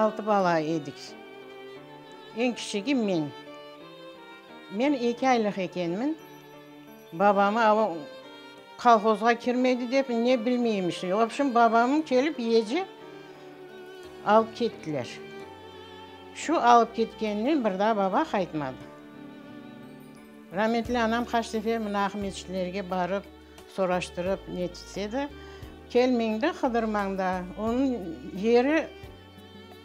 Altı bala edik. Eñ kiçigi men. Men eki aylıq ekenmin. Babamı kolhozğa kirmedi dep ne bilmeyim işte. V obşem, babamı kelip gece alıp kettiler. Şu alıp ketkeninen bir daa baba qaytmadı. Rametli anam qaç sefer mına Aqmescitlerge barıp, soraştırıp netitse de, kelmeñ de, qıdırmañ da, onıñ yeri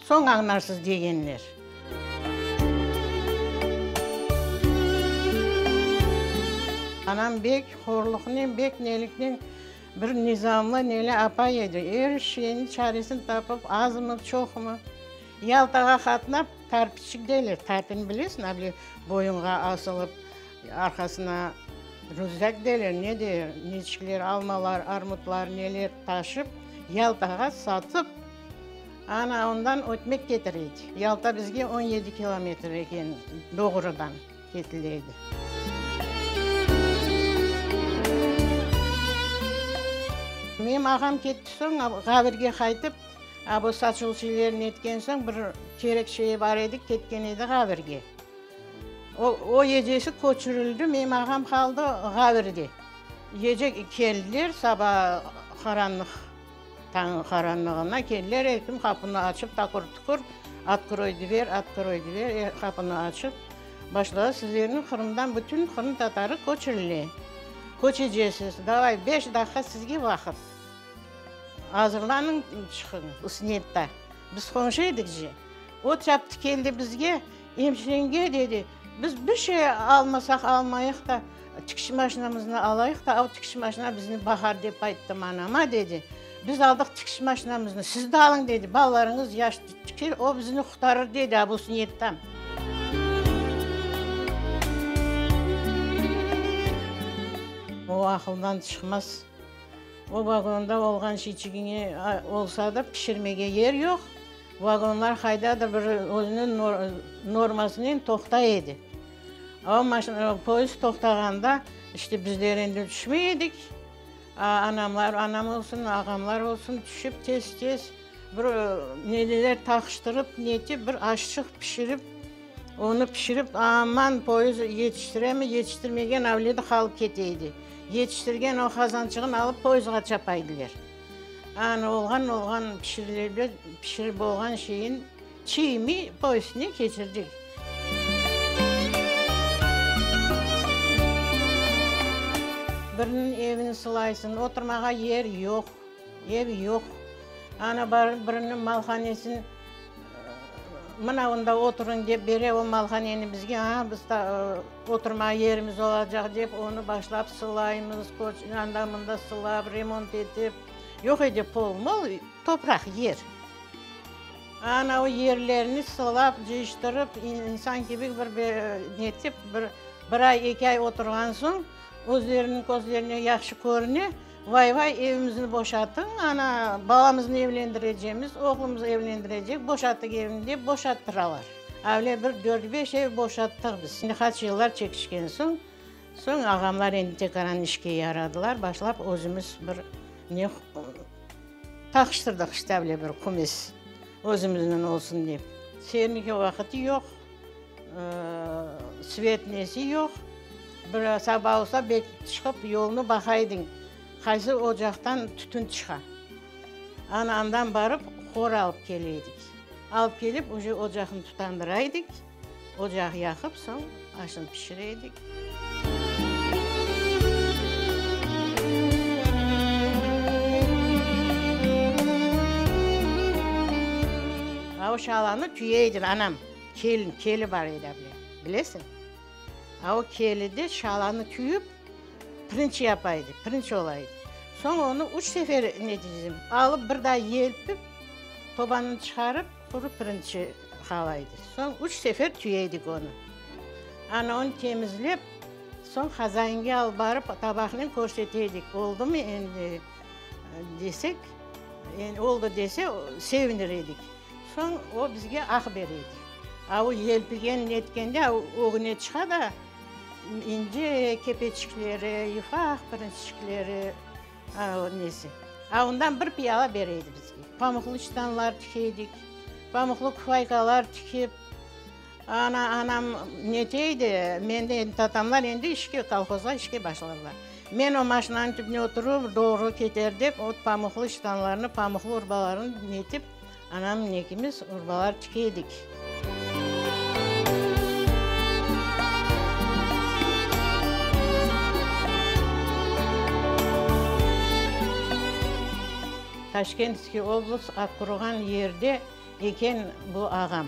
soñ añlarsız degenler. Anam bek horluqnen, bek neliknen bir nizamlı, neli apay edi. Er şeyniñ çaresini tapıp, azmı, çoqmı, Yaltağa qatnap, tarpiçik deyler, tarpini bilesiñ, able boyunğa asılıp, arqasına rüzak deyler, ne deyler, neçikler, almalar, armutlar, neler taşıp, Yaltağa satıp, ana ondan ötmek ketire edi. Yalta bizge 17 kilometr eken doğrudan ketile edi. Menim ağam ketti soñ, Ğavirge qaytıp, A bu saçuv şeylerini etken soñ bir kerek şeyi bar edi, ketken edi Ğavirge. O, o gecesi köçürildi, menim ağam qaldı Ğavirde. Gece keldiler, saba qaranlıq, tañ qaranlığına keldiler, er kim qapını açıp taqır-tuqur, Otkroy dver, otkroy dver, qapını açıp başladı, sizlerni Qırımdan bütün Qırım tatarı köçürile, köçecesiz, davay, beş daqqa sizge vaqıt. Azırlanıñ, çıqıñ, Usniyetta. Biz qomşu edik je. O çaptı keldi bizge, Emşirenge, dedi, biz bir şey almasaq almayıq da, tikiş maşinamıznı alayıq da, o tikiş maşina bizni baqar, dep ayttım anama, dedi. Biz aldıq tikiş maşinamıznı, siz de alıñ, dedi, balalarıñız yaş, tiker, o bizni qurtarır, dedi Abusniyettam. O aqıldan çıqmaz. O vagonda olğan şeyçigiñe olsa da pişirmege yer yoq. Vagonlar qaydadır bir özüniñ normasınen toqtay edi. O maşina, poyezd toqtağanda, işte bizler endi tüşmey edik. Anamlar, anam olsun, ağamlar olsun tüşip tez-tez bir neler taqıştırıp, netip bir aşçıq pişirip, Onı pişirip, aman, poyuz yetiştiremi, yetiştirmegen avledi qalıp kete edi. Yetiştirgen o qazançığın alıp poyuzğa çapa ediler. Anı olğan, olğan pişirile, pişirip olğan şeyin çiy-miy poyuzne keçirdik. Biriniñ evini sılaysıñ, oturmağa yer yoq, ev yoq. Ana barıp biriniñ malhanesini. Mına onda oturıñ dep bere o malhaneni bizge, a, biz oturmağa yerimiz olacaq dep, onı başlap sılaymız, anda-mında sılap, remont etip. Yoq edi pol-mol, topraq, yer. Ana o yerlerni sılap, cıyıştırıp, insan kibi bir netip, bir, bir ay, eki ay oturğan soñ, özleriniñ közlerine yahşı körüne. Vay-vay, evimizni boşatıñ, ana, balamıznı evlendirecemiz, oğlumız evlendirecek, boşatıq evni dep boşattıralar. Öyle bir dört-beş ev boşattıq biz. Şimdi qaç yıllar çekişken soñ, soñ ağamlar endi tekaran işke yaradılar, başlap özümiz bir ne taqıştırdıq işte öyle bir kümes özümizniñ olsun dep. Serniki vaqıtı yoq. Svet nesi yoq. Bir saba olsa bek çıqıp yolnı baqaydıñ, qaysı ocaqtan tütün çıqa. Ana andan barıp hor alıp kele edik. Alıp kelip uje ocaqnı tutandıra edik, ocaq yaqıp soñ aşnı pişire edik. A o şalanı tüye edi anam. Kelin, keli bar edi able, bilesiñ? A o kelide şalanı tüyip, pirinç yapa edi, pirinç ola edi. Soñ onı üç sefer ne diyeyim, alıp bir daa yelpip, tobanı çıqarıp, quru pirinçi qala edi. Soñ üç sefer tüye edik onı. Ana onı temizlep, soñ hazainge alıp barıp, tabaqnen körsete edik, oldumı endi desek, oldı dese, sevinir edik. Soñ o bizge aq bere edi. A o yelpigen netkende ögüne çıqa da, ince kepeçikleri, yufaq pirinççikleri, nesi. A ondan bir piyala bere edi bizge. Pamuqlı çitanlar tike edik. Pamuqlı kufaykalar tikip, ana, anam neteydi, men de, tatamlar endi işke, kolhozğa işke başladılar. Men o maşinanıñ tübüne oturıp, doğru keter dep, o pamuqlı ştanlarnı, pamuqlı urbalarnı netip, anamnen ekimiz urbalar tike edik. Taşkentskiy oblast Aqqurğan yerde eken bu ağam,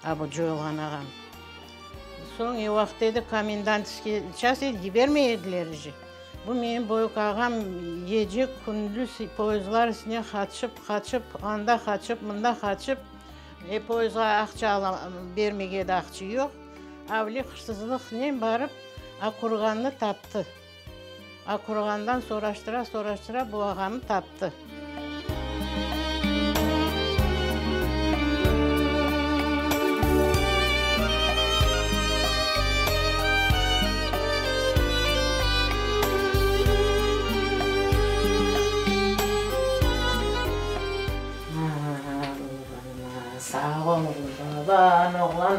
a bu coyulğan ağam. Soñ e vaqıt edi, komendantskiy ças edi, yibermey ediler ije. Bu menim böyük ağam gece kündüz poyezdlar üstüne qaçıp, qaçıp, anda qaçıp, mında qaçıp, e poyezdğa aqça bermege de aqça yoq, avle hırsızlıqnen barıp Aqqurğannı taptı. Aqqurğandan soraştıra, soraştıra bu ağamı taptı. Sağ ol, baban, oğlan, oğlan.